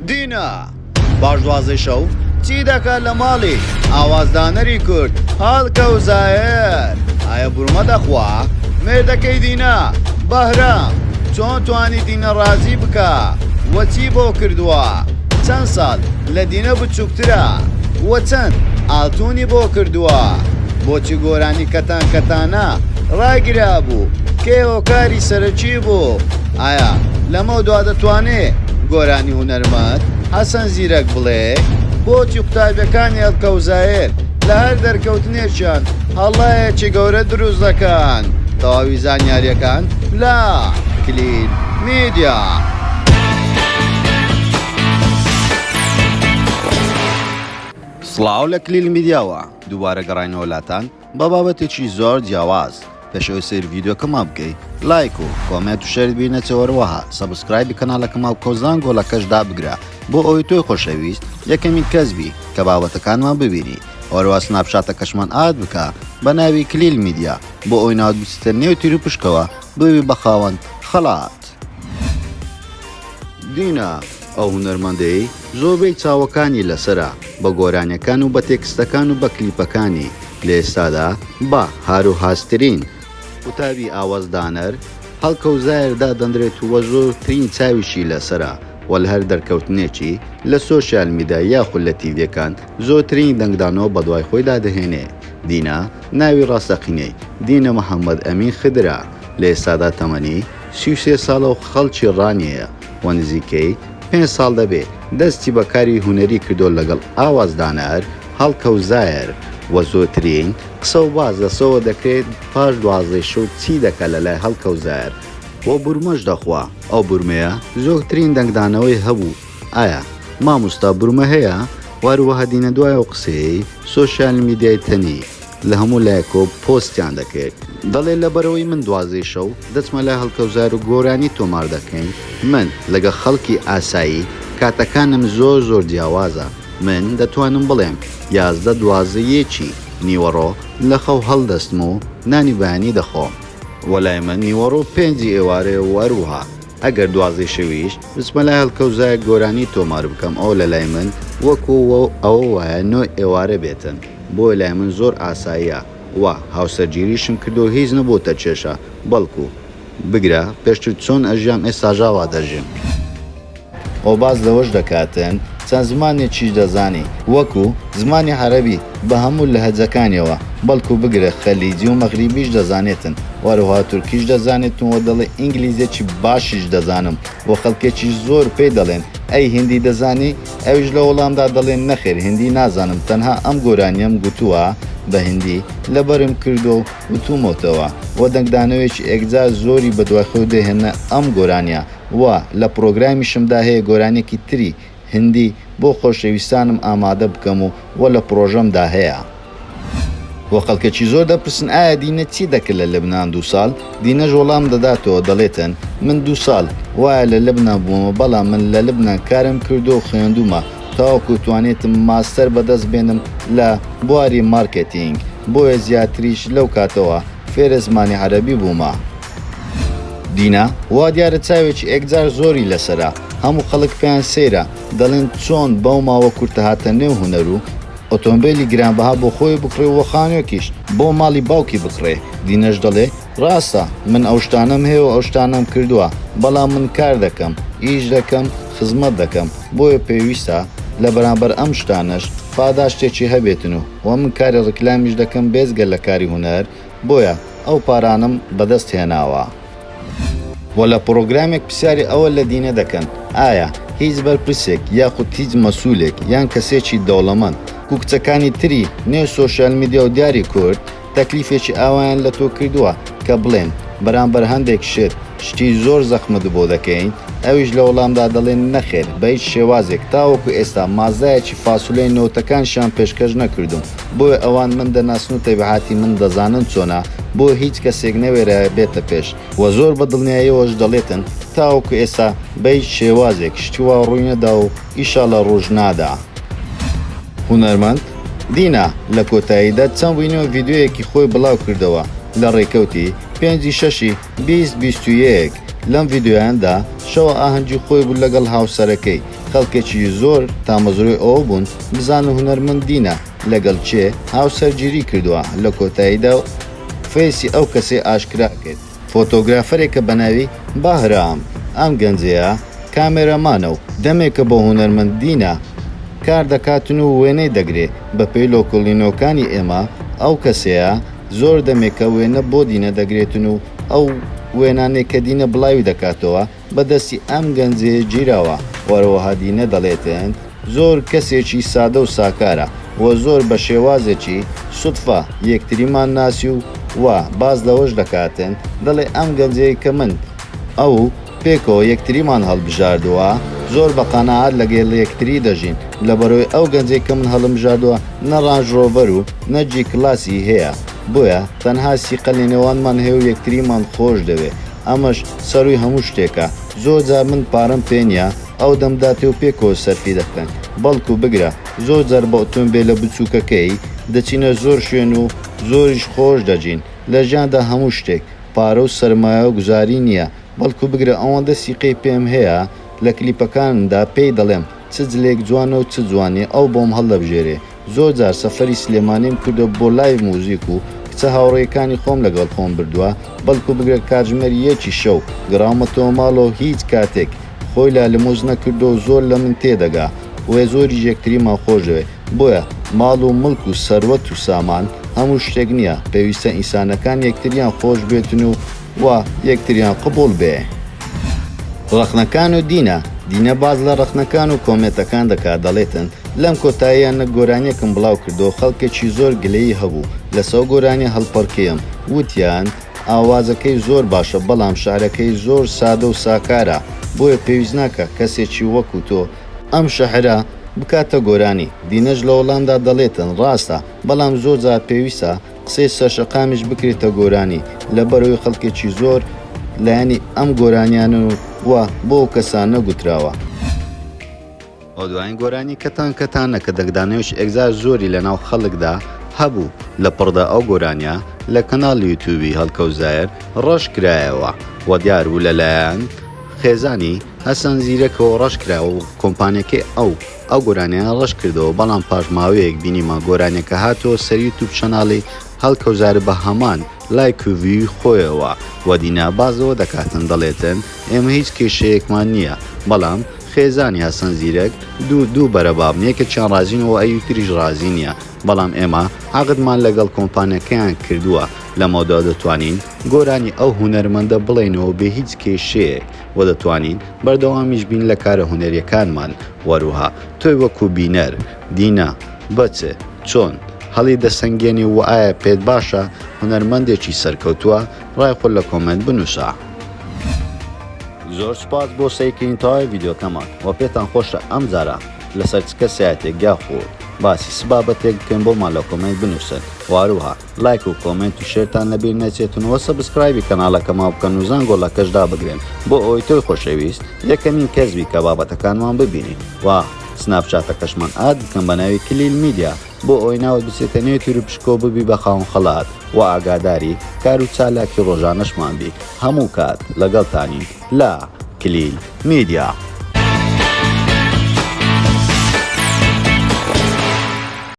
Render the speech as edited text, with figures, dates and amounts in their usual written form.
دینا پاش دوازدەی شەو چی دەکات لە ماڵی ئاوازدانەری کورد هەڵکەوت زاهیر؟ ئایا بورمە دەخوا؟ مێردەکەی دینا، بەهرام، چۆن توانی دینە ڕازی بکا و چی بۆ کردووە؟ چەند ساڵ لە دینە بچووکترە و چەند ئاڵتونی بۆ کردووە؟ بۆچی گۆرانی کەتان کەتانە ڕاگیرابوو؟ کێ هۆکاری سەرەکی بوو؟ ئایا لەمەودوا دەتوانێ گۆرانی هونەرمەند حەسەن زیرەک بڵێ؟ بۆچی قوتابیەکانی هەڵکەوزایەر لە هەر دەرکەوتنێکیان هەڵەیەکی گەورە دروست دەکەن؟ تەواوی زانیاریەکان لە کلیل میدیا. سڵاو لە کلیل میدیاوە دووبارە گەڕاینەوە لاتان بە بابەتێکی زۆر جیاواز پێش ئەوەی سەیر ڤیدیۆکەمان بکەی لایک و comment و share ت بیر نەچێ وەروەها subscribe ی کەناڵەکەمان بکە و زانگۆڵەکەش دابگرە بۆ ئەوەی تۆی خۆشەویست یەکەمین کەس بی کە بابەتەکانمان ببینی وەروەها سناپچاتەکەشمان add بکە بە ناوی کلیل میدیا بۆ ئەوەی ناوت بچێتە نێو تیروپشکەوە ببی بە خاوەن خەڵات. دینا، ئەو هونەرمەندەی زۆربەی چاوەکانی لەسەرە بە گۆرانیەکان و بە تێکستەکان و بە کلیپەکانی، لە ئێستادا بە هار و هازترین قوتابی ئاوازدانەر هەڵکەوت زاهیر دادەنرێت و زۆرترین چاویشی لەسەرە و لە هەر دەرکەوتنێکی لە سۆشیال میدیا یاخود لە تیڤیەکان زۆرترین دەنگدانەوە بەدوای خۆیدا دەهێنێ. دینا ناوی ڕاستەقینەی، دینە محەمەد ئەمین خدرە، لە ئێستادا تەمەنی 33 ساڵە و خەڵکی ڕانیەیە و نزیکەی پێنج ساڵ دەبێ دەستی بە کاری هونەری کردووە لەگەڵ ئاوازدانەر هەڵکەوت زاهیر و زۆرترین قسە و باس لەسەوە دەکرێت پاش دوازدەی شەو چی دەکا لەلای هەڵکەوت زاهیر و بورمەش دەخوا ئەو بورمەیە زۆرترین دەنگدانەوەی هەبوو ئایا ماموستا بورمە هەیە؟ و هەروەها دینە دوای ئەو قسەیەی سۆشیال میدیای تەنی لە هەموو لایەکەوە پۆستیان دەکرد. دەڵێ لەبەرئەوەی من دوازدەی شەو دەچمە لای هەڵکەوزار و گۆرانی تۆمار دەکەین، من لەگەڵ خەڵکی ئاسایی کاتەکانم زۆر زۆر جیاوازە، من دەتوانم بڵێم 11 12 یەکی نیوەڕۆ لە خەو هەڵدەستم و نانی بەیانی دەخۆم، وە لای من نیوەڕۆ پێنجی ئێوارەیە و هەروەها ئەگەر دوازدەی شەویش بچمە لای هەڵکەوزایەک گۆرانی تۆمار بکەم ئەوە لەلای من وەکو ئەوە وایە نۆی ئێوارە بێتن. بۆیە لای من زۆر ئاساییە و هاوسەرگیریشم کردووە هیچ نەبۆتە کێشە بەڵکو بگرە پێشتر چۆن ئەژیام ئێستاش ئاوا دەژیم. وە باس لەوەش دەکاتن چەند زمانێکیش دەزانی وەکو زمانی عەرەبی بە هەموو لەهجەکانیەوە بەڵکو بگرە خەلیجی و مەغریبیش دەزانێتن و هەروەها تورکیش دەزانێتن و دەڵێ ئینگلیزیەکی باشیش دەزانم و خەڵکێکی زۆر پێی دەڵێن ئەی هیندی دەزانی؟ ئەویش لە وەڵامدا دەڵێ نەخێر هیندی نازانم تەنها ئەم گۆرانیەم گوتووە بە هیندی لەبەرم کردووە و وتومۆتەوە و دەنگدانەوەیەکی ئێکجار زۆری بەدوای خۆی دەهێنا ئەم گۆرانیە و لە پڕۆگرامیشمدا هەیە گۆرانیەکی تری هیندی بۆ خۆشەویستانم ئامادە بکەم و وە لە پڕۆژەمدا هەیە. وە خەڵکێکی زۆر دەپرسن ئایا دینە چی دەکرد لە لبنان دوو ساڵ؟ دینەش وەڵام دەداتەوە دەڵێتن من دوو ساڵ وایە لە لبنان بوومە بەڵام من لە لبنان کارم کردووە و خوێندوومە تاوەکو توانیتم ماستەر بەدەست بێنم لە بواری مارکێتینگ بۆیە زیاتریش لەو کاتەوە فێرە زمانی عەرەبی بوومە. دینا وا دیارە چاوێکی ئێکجار زۆری لەسەرە هەموو خەڵک پێیان سەیرە دەڵێن چۆن بەو ماوە کورتە هاتە نێو هونەر و ئۆتۆمبێلی گرانبەها بۆ خۆی بکڕێ و خانوێکیش بۆ ماڵی باوکی بکڕێ، دینەش دەڵێ، ڕاستە من ئەو شتانەم هەیە و ئەو شتانەم کردووە، بەڵام من کار دەکەم، ئیش دەکەم، خزمەت دەکەم، بۆیە پێویستە لە بەرامبەر ئەم شتانەش پاداشتێکی هەبێتن و وە من کاری ڕیکلامیش دەکەم بێجگە لە کاری هونەر، بۆیە ئەو پارانەم بەدەست هێناوە. وە لە پڕۆگرامێک پرسیاری ئەوە لە دینە دەکەن ئایا هیچ بەرپرسێک یاخود هیچ مەسولێک یان کەسێکی دەوڵەمەند کو کچەکانی تری نێو سۆشیال میدیا و دیاری کورد تەکلیفێکی ئاوایان لە تۆ کردووە کە بڵێن بەرامبەر هەندێک شت شتی زۆر زەخمت بۆ دەکەین ئەویش لە وەڵامدا دەڵێ نەخێر بە هیچ شێوازێک تاوەکو ئێستا مازدایەکی فاسولێی نەوتەکانشیان پێشکەش نەکردووم بۆیە ئەوان من دەناسن و تەبیعاتی من دەزانن چۆنە بۆیە هیچ کەسێک نەوێرایە بێتە پێش وە زۆر بە دڵنیاییەوەش دەڵێتن تاوەکو ئێستا بە هیچ شێوازێک شتی وا ڕووی نەدا و ئیشاڵا ڕووش نادا. هونەرمەند دینا لە کۆتاییدا چەند وینە و ڤیدیۆیەکی خۆی بڵاو کردەوە لە ڕێکەوتی پێنجی شەشی 2021 لەم ڤیدیۆیاندا شەوە ئاهەنگی خۆی بوو لەگەڵ هاوسەرەکەی. خەڵکێکی زۆر تامەزرۆی ئەوە بوون بزانن هونەرمەند دینا لەگەڵ کێ هاوسەرگیری کردووە، لە کۆتاییدا فەیسی ئەو کەسەی ئاشکرا کرد فۆتۆگرافەرێکە بەناوی بەهرام، ئەم گەنجەیە کامێرەمانە و دەمێکە بۆ هونەرمەند دینا کار دەکاتن و وێنەی دەگرێ، بەپێی لۆکۆڵینەوەکانی ئێمە ئەو کەسەیە زۆر دەمێکە وێنە بۆ دینە دەگرێتن و ئەو وێنانەی کە دینە بڵاوی دەکاتەوە بە دەستی ئەم گەنجەیە گیراوە، وەروەها دینە دەڵێتن زۆر کەسێکی سادە و ساکارە و زۆر بە شێوازێکی سودفە یەکتریمان ناسی و و باس لەوەش دەکاتن دەڵێ ئەم گەنجەی کە من ئەو پێکەوە یەکتریمان هەڵبژاردووە زۆر بە قەناعەت لەگەڵ یەکتری دەژین لەبەرئەوەی ئەو گەنجەی کە من هەڵمبژاردووە نە ڕانج ڕۆڤەر و نە جی کلاسی هەیە بۆیە تەنها سیقە لەنێوانمان هەیە و یەکتریمان خۆش دەوێ ئەمەش سەرووی هەموو شتێکە زۆر جار من پارەم پێ نیە ئەو دەمداتێ و پێکەوە سەرفی دەکەن بەڵکو بگرە زۆر جار بە ئۆتۆمبێلە بچووکەکەی دەچینە زۆر شوێن و زۆریش خۆش دەژین لە ژیاندا هەموو شتێک پارە و سەرمایە و گوزاری نیە بەڵکو بگرە ئەوەندە سیقەی پێم هەیە لە کلیپەکانمدا پێی دەڵێم چ جلێک جوانە و چ جوانیە ئەو بۆم هەڵدەبژێرێ زۆر جار سەفەری سلێمانیم کردوە بۆ live موزیک و کچە هاوڕێیەکانی خۆم لەگەڵ خۆم بردوە بەڵکو بگرە کاتژمێر یەکی شەو گەڕاومەتەوە ماڵەوە هیچ کاتێک خۆی لا لموز نەکردوە و زۆر لەمن تێدەگا و زۆریش یەکتریمان خۆشدەوێ بۆیە ماڵ و مڵک و سەروەت و سامان هەموو شتێک نیە پێویستە ئینسانەکان یەکتریان خۆش بێتن و و یەکتریان قبوڵ بێ. ڕەخنەکان و دینە، دینە باس لە ڕەخنەکان و کۆمێنتەکان دەکات دەڵێتن لەم کۆتاییانە گۆرانیەکم بڵاو کردەوە خەڵکێکی زۆر گلەیی هەبوو لەسەو گۆرانیە هەڵپەڕکێیەم وتیان ئاوازەکەی زۆر باشە بەڵام شعرەکەی زۆر سادە و ساکارە بۆیە پێویست ناکا کەسێکی وەکو تۆ ئەم شعرە بکاتە گۆرانی، دینەش لە وەڵامدا دەڵێتن ڕاستە بەڵام زۆر جار پێویستە قسەی سەرشەقامیش بکرێتە گۆرانی لەبەرئەوەی خەڵکێکی زۆر لایەنی ئەم گۆرانیانەن و وا بۆ ئەو کەسانە گوتراوە. ئەو دوایین گۆرانی کەتان کەتانە کە دەنگدانەوەیەکی ئێگجار زۆری لەناو خەڵکدا هەبوو، لە پڕدا ئەو گۆرانیە لە کەناڵی یوتیوبی هەڵکەوت زایەر ڕەش کرایەوە و دیار بوو لەلایەن خێزانی حەسەن زیرەکەوە ڕەش کرایەوە و کۆمپانیەکەی ئەو ئەو گۆرانیانە ڕەش کردەوە، بەڵام پاش ماوەیەک بینیمان گۆرانیەکە هاتەوە سەر یوتوب channel ی هەڵکەوت زایەر بە هەمان لایک و view ی خۆیەوە و دینا باس لەوە دەکاتن دەڵێتن ئێمە هیچ کێشەیەکمان نییە بەڵام خێزانی حەسەن زیرەک دوو دوو بەرە بابن یەکێکیان ڕازین و ئەوی تریش ڕازی نییە بەڵام ئێمە عەقدمان لەگەڵ کۆمپانیەکەیان کردووە لەمەودوا دەتوانین گۆرانی ئەو هونەرمەندە بڵێینەوە بێ هیچ کێشەیەک و دەتوانین بەردەوامیش بین لە کارە هونەریەکانمان وەروها تۆی وەکو بینەر دینا بە چ چۆن هەڵی دەسەنگێنی و ئایا پێت باشە هونەرمەندێکی سەرکەوتووە ڕای خۆت لە کۆمێنت بنووسە. زۆر سوپاس بۆ سەیرکردنی تەواوی ڤیدیۆکەمان وە پێتان خۆشە ئەم جارە لەسەر چ کەسایەتێک یاخود باسی چ بابەتێک بکەین بۆمان لە کۆمێنت بنووسن وە هەروەها لایک و کۆمێنت و share تان لەبیر نەچێتن وە subscribe ی کەناڵەکەمان بکەن و زەنگۆڵەکەش دابگرن بۆ ئەوەی تۆی خۆشەویست یەکەمین کەس بی کە بابەتەکانمان ببینی وە سناپچاتەکەشمان add بکەن بەناوی کلیل میدیا بۆ ئەوەی ناوت بچێتە نێو تیروپشکەوە ببی بە خاوەن خەڵات و ئاگاداری کار و چالاکی ڕۆژانەشمان بی هەموو کات لەگەڵتانین لە کلیل میدیا.